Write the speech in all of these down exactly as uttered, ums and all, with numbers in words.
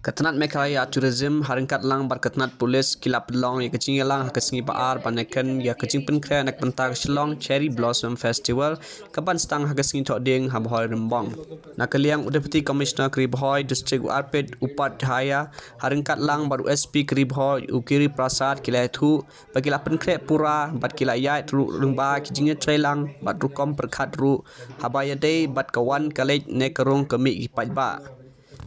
Ka tnat Meghalaya Tourism ha ryngkat lang bad ka tnat pulit ki la pynlong ïa ka jingïalang ha ka sngi ba ar ban ïakren ïa ka jingpynkhreh na ka bynta ka Shillong Cherry Blossom Festival ka ban sdang ha ka sngi Thohdieng ha Bhoi Rymbong. Na ka liang u Deputy Commissioner ka Ri Bhoi District u Arpit Upadhyaya ha ryngkat lang bad u S P ka Ri Bhoi u Giri Prasad ki la ïathuh ba ki la pynkhreh pura bad ki la ïaid ruh lyngba ki jingïatreilang bad rukom pyrkhat ruh haba ïadei bad ka wan ka leit ne ka rung ka mih ki paidbah.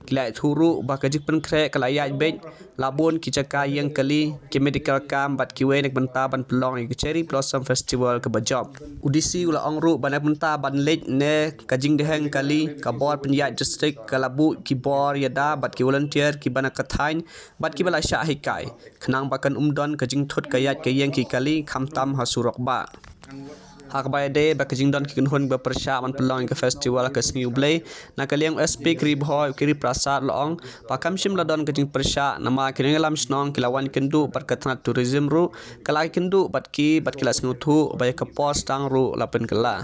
Ki la ïathuh ruh ba ka jingpynkhreh ka la ïaid beit, la bun ki jaka ïeng kali, ki medical camp bad kiwei na ka bynta ban pynlong ïa ka Cherry Blossom Festival kaba jop. U D C u la ong ruh ba na ka bynta ban leit ne ka jingdheng kali, ka bor pynïaid district ka la buh ki bor ïada bad ki volunteer kiba na ka thaiñ bad kiba la shah hikai, khnang ba kan ym don ka jingthut ka ïaid ka ïeng ki kali khamtam ha surok bah. Ha kaba ïadei bad ka jingdon ki kynhun ba pyrshah ban pynlong ïa ka festival ha ka sngi U Blei, na ka liang u S P ka Ri Bhoi u Giri Prasad u la ong ba kam shym la don ka jingpyrshah namar ki nongïalam shnong ki la wan kynduh bad ka tnat tourism ruh ka la kynduh bad ki bad ki la sngewthuh ba ïa ka por sdang ruh la pynkylla.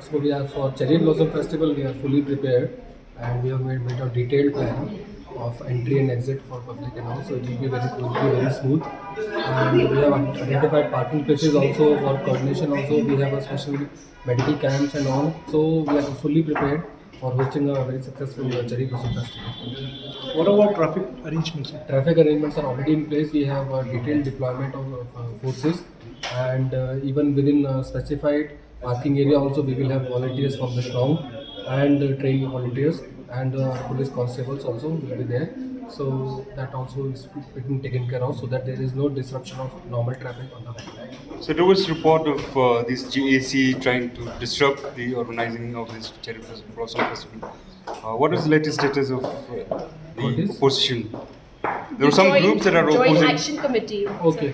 So we are for Cherry Blossom Festival, we are fully prepared and we have made, made a detailed plan of entry and exit for public and all. So it will be very, it will be very smooth. And we have identified parking places also for coordination. Also, we have a special medical camps and all. So we are fully prepared for hosting a very successful uh, Cherry Blossom Festival. What about traffic arrangements? Traffic arrangements are already in place. We have a detailed deployment of uh, forces, and uh, even within uh, specified parking area also we will have volunteers from the town and uh, trained volunteers and uh, police constables also will be there. So that also is being taken care of so that there is no disruption of normal traffic on the highway. So there was report of uh, this G A C trying to disrupt the organizing of this Cherry Blossom Festival. Uh, what is the latest status of uh, the This? Opposition? There are some Joint- groups that are Joint opposing. Action Committee. Okay.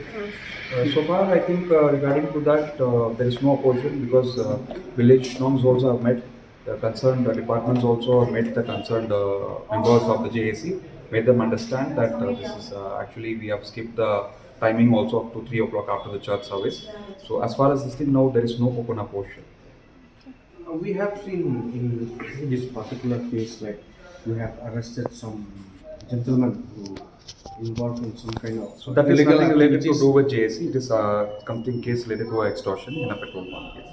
Uh, so far, I think uh, regarding to that, uh, there is no opposition because uh, village shnongs also have met, the concerned uh, departments also have met the concerned uh, members of the J A C, made them understand that uh, this is uh, actually we have skipped the timing also up to three o'clock after the church service. So as far as this thing now, there is no open opposition. Uh, We have seen in this particular case, like, we have arrested some gentlemen who involved in some kind of So that is illegal nothing related to activities do with J A C. It is uh, something case related to extortion in a petrol pump case.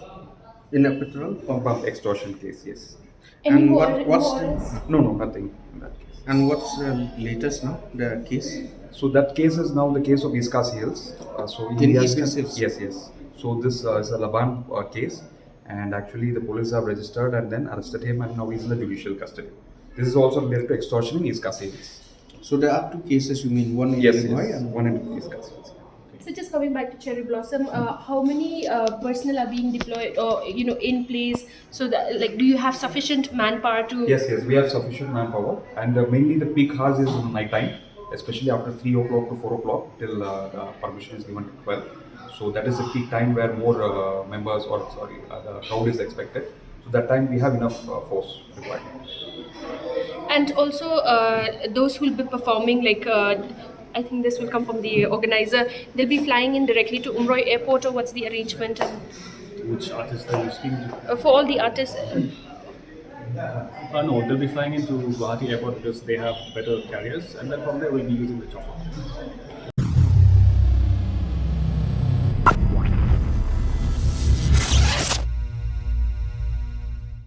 In a petrol pump. Pump extortion case, yes. Any And more? what- Any what's more the- arrests? No, no, nothing in that case. And what's the latest now, the case? So that case is now the case of East Khasi Hills. Uh, so he In has East been- Khasi Hills? Yes, yes. So this uh, is a Laban uh, case, and actually the police have registered and then arrested him, and now he's in the judicial custody. This is also related to extortion in East Khasi Hills. So there are two cases, you mean, one in Yes, Ri Bhoi yes. And One in East Khasi Hills. So just coming back to Cherry Blossom, uh, how many uh, personnel are being deployed or you know in place? So that like, do you have sufficient manpower to? Yes, yes, we have sufficient manpower, and uh, mainly the peak hours is in night time, especially after three o'clock to four o'clock till uh, uh, permission is given to twelve. So that is the peak time where more uh, members or sorry, uh, the crowd is expected. So that time we have enough uh, force required. And also, uh, those who will be performing, like, uh, I think this will come from the organizer. They'll be flying in directly to Umroi Airport, or what's the arrangement? And, Which artist are you speaking to? uh, for all the artists, Uh, no, they'll be flying into Guwahati airport because they have better carriers, and then from there we'll be using the chopper.